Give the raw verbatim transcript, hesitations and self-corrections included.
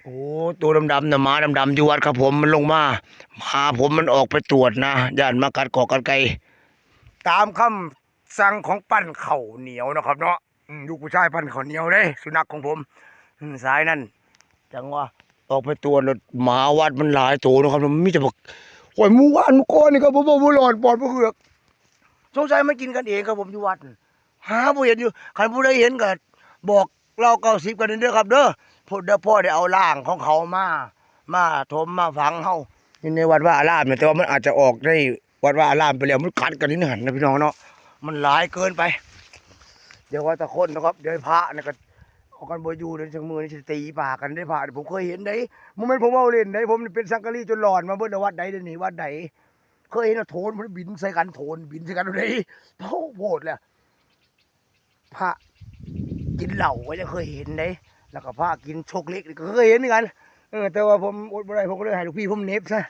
โอ้ ตัวดำๆน่ะ หมาดำๆอยู่วัดครับผม มันลงมา หมาผมมันออกไปตรวจนะ ย่านมากัดกอกกัดไก่ ตามคำสั่งของปั้นข้าวเหนียวนะครับเนาะ อืม ลูกผู้ชายปั้นข้าวเหนียวเด้ สุนัขของผม อืม สายนั่น จังว่า ออกไปตรวจแล้ว หมาวัดมันหลายตัวนะครับ มันมีแต่บัก โอ้ย หมู่บ้านหมู่ก้อนนี่ก็บ่ บ่ บ่รอดปลอดบ่เหือก สงสัยมันกินกันเองครับผม อยู่วัด หาบ่เห็นอยู่ คันผู้ใดเห็นก็บอกเล่าเก้าสิบกันเด้อครับเด้อ พวกเดี๋ยวพ่อได้เอาร่างของเขามา มาถมมาฝังเฮา อยู่ในวัดวาอารามเนี่ย แต่ว่ามันอาจจะออกในวัดวาอารามไปแล้ว มันกัดกันอยู่ในหั้นนะพี่น้องเนาะ มันหลายเกินไป เดี๋ยวว่าแต่คนนะครับ เดี๋ยวพระเนี่ยก็เอากันบ่อยู่ เดี๋ยวจังมื้อนี้สิตีปากกันเด้ พระเนี่ย ผมเคยเห็นเด้ บ่แม่นผมเว้าเล่นเด้ ผมนี่เป็นสังกะรีจนหลอนมาเบิดแล้ว วัดใดเดี๋ยวนี้ วัดใด เคยเห็นว่าโถนมันบินใส่กัน โถนบินใส่กันเลย โอ้โห โพดเลย พระกินเหล้าก็ยังเคยเห็นเด้ แล้วก็พระกินโชกเล็กนี่ก็เคยเห็นเหมือนกัน เออ แต่ว่าผมอดบ่ได้ ผมก็เลยให้ลูกพี่ผมเหน็บซะ